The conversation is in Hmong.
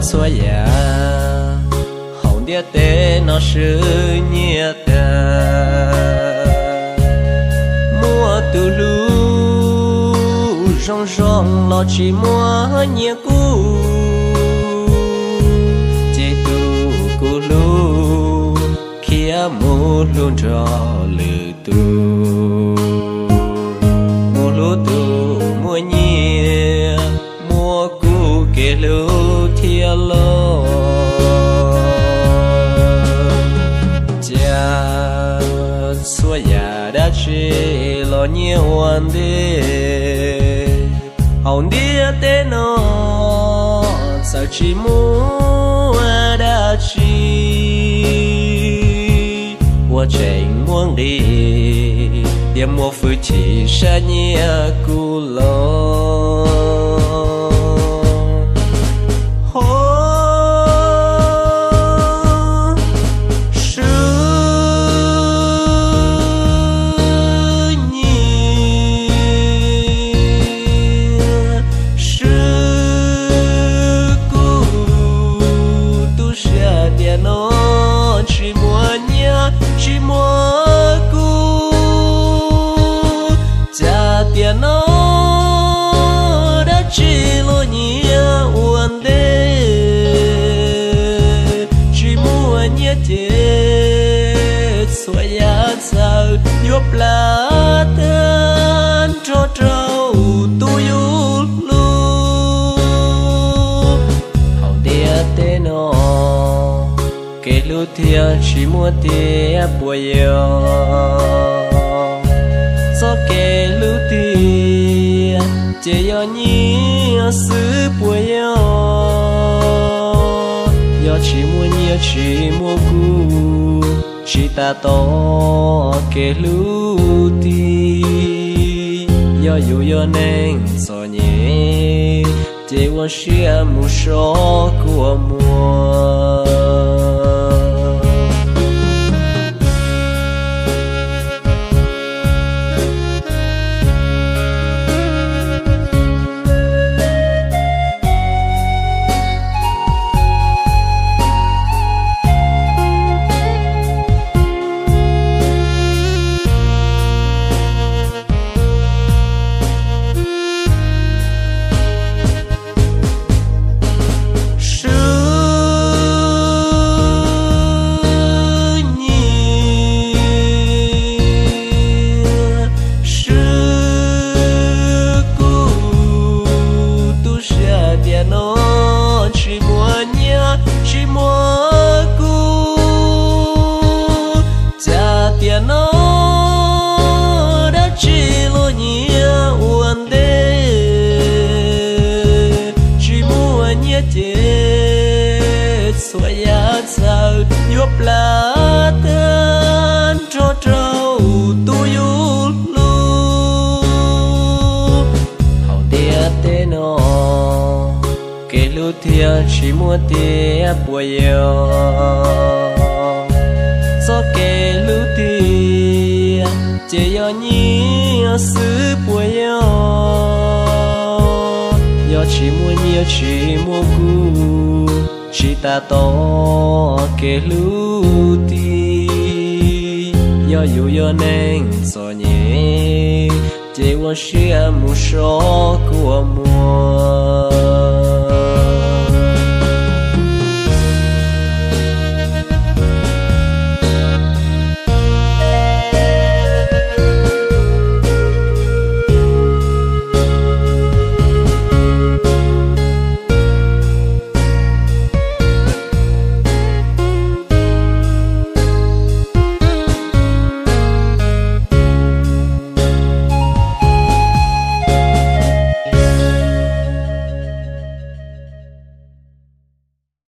Txhua yam hauv ntiaj teb no swb nyiaj tag. Muaj tus hlub zoo zoo los tsis muaj nyiaj kub, ces tus kuv hlub khiav mus hlub nrog lwm tus, mus hlub tus muaj nyiaj, muaj kuv kev hlub thiab los. Cas txhua yam dab tsi los nyiaj ua ntej. Hauv ntiaj teb no txawm tsis muaj dab tsi uas tseem muaj nqis, tiam muaj fwj chim sab nyiaj kuv los. Ho swb nyiaj, swb kuv, tu siab tiam no tsis muaj nyiaj tsis muaj kuv. Cas tiam no dab tsi los nyiaj ua ntej, tsis muaj nyiaj ces txhua yam txawm yuav plab tag nrho rau tus yus hlub. Hauv ntiaj teb no kev hlub tiag tsis muaj tiag puas yog? Txoj kev hlub tiag ces yog nyiaj xwb puas yog? Yog tsis muaj nyiaj tsis muaj kuv, tsis tas tau kev hlub tiag. Yog yus yog neeg txom nyem, ces ua siab mus soj kua muag. Swb nyiaj, swb kuv, tu siab tiam no tsis muaj nyiaj tsis muaj kuv. Cas tiam no dab tsi los nyiaj ua ntej, tsis muaj nyiaj ces txhua yam txawm yuav plab tag nrho rau tus yus hlub. Hauv ntiaj teb no kev hlub tiag tsis muaj tiag puas yog? Txoj kev hlub tiag ces yog nyiaj xwb puas yog? Yog tsis muaj nyiaj tsis muaj kuv, tsis tas tau kev hlub tiag. Yog yus yog neeg txom nyem, ces ua siab mus soj kua muag.